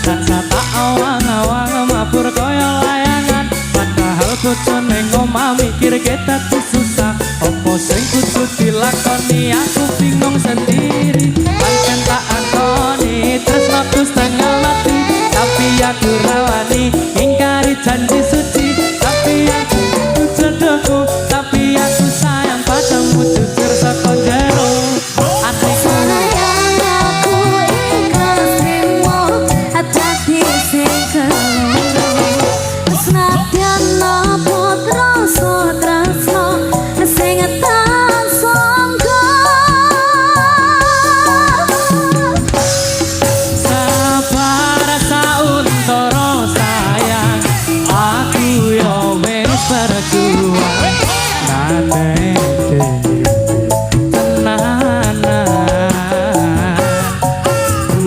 Tansah tak awang-awang mabur kaya layangan. Padahal bojone ngomah mikir dadi susah. Opo sing kudu dilakoni, aku bingung sendiri. Pancen tak akoni tresnoku setengah mati, tapi aku ra wani ingkari janji suci. Tapi aku jodohku, tapi aku sayang padamu jujur saka jero atiku. Sayang, aku ikhlas trimo dadi sing keloro. Senadyan apa rasa tresno sing tak sangka. Sabar sauntara sayang, aku yo wis berjuang ngadepi tenanan.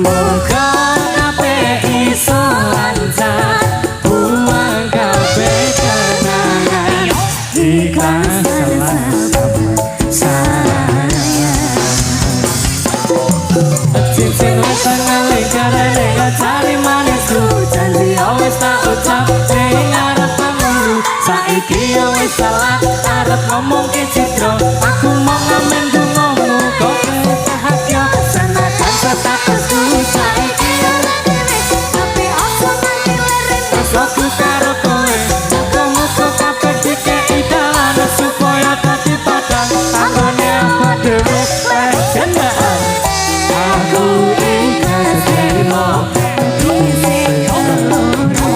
Muga kabeh iso lancar, buang kabeh kenangan, ikhlas lan sabar sayang. Cincin wis ngelingkar ning jari manisku, janji wis tak ucap ning ngarepmu. Saiki ya wis salah arep ngomong ke Citra, aku mau ngamen dongamu kok bahagia senajan statusku saiki. Tapi ojo nganti leren. Aku karo kowe, muga-muga kabeh dikei dalan supaya dadi padang tanggane aku dhewe gendaan. Aku ikhlas trimo. Sing keloro.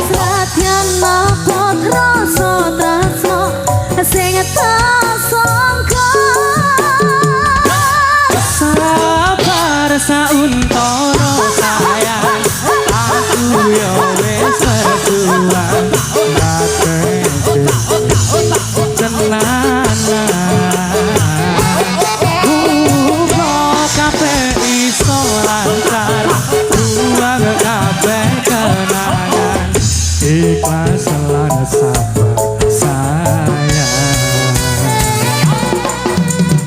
Senadyan apa rasa tresno sing tak sangka. Sabar sauntara sayang, aku yo wis berjuang ngadepi tenanan. Muga kabeh iso lancar, buang kabeh kenangan, ikhlas lan sabar sayang.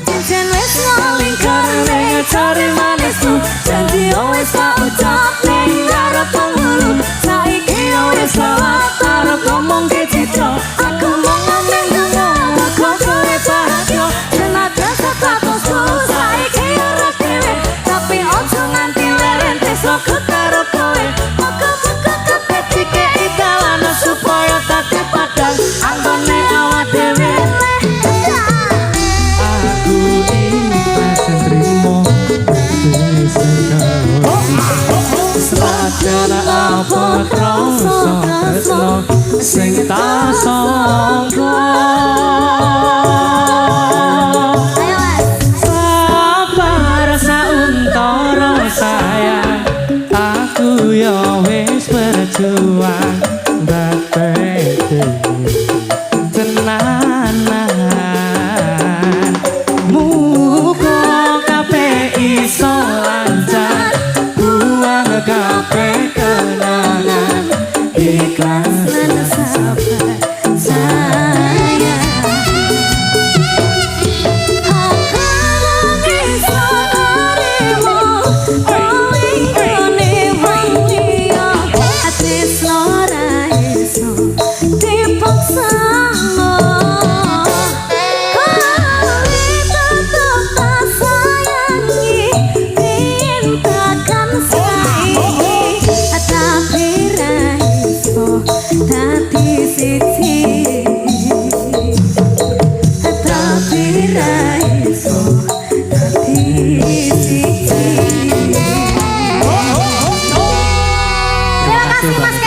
Cincin wis ngelingkar ning jari manisku, janji wis tak ucap ning ngarep penghulu. Saiki wis salah arep ngomong ke Citra, aku mau ngamen donga muga kowe bahagia Senajan statusku saiki ora dhewe, tapi ojo nganti leren tresnoku karo kowe. Muga-muga kabeh dikei dalan supaya dadi padang anggone awak dhewe. Aku ikhlas trimo sing keloro. Senajan apa rasa tresno sing tak sangka. Ayo, Mas. Sabar sauntara sayang, aku yo wis berjuang ndadekake tenanan. Muga kabeh iso lancar, buang kabeh kenangan, ikhlas lan sabar sayang. Aku iso nrimo kowe nggone wong liya, tresno ra iso dipaksa. Kowe tetep tak sayangi biyen tekan saiki, tapi ra iso dadi siji, tapi ra iso dadi siji. Terima kasih, Mas.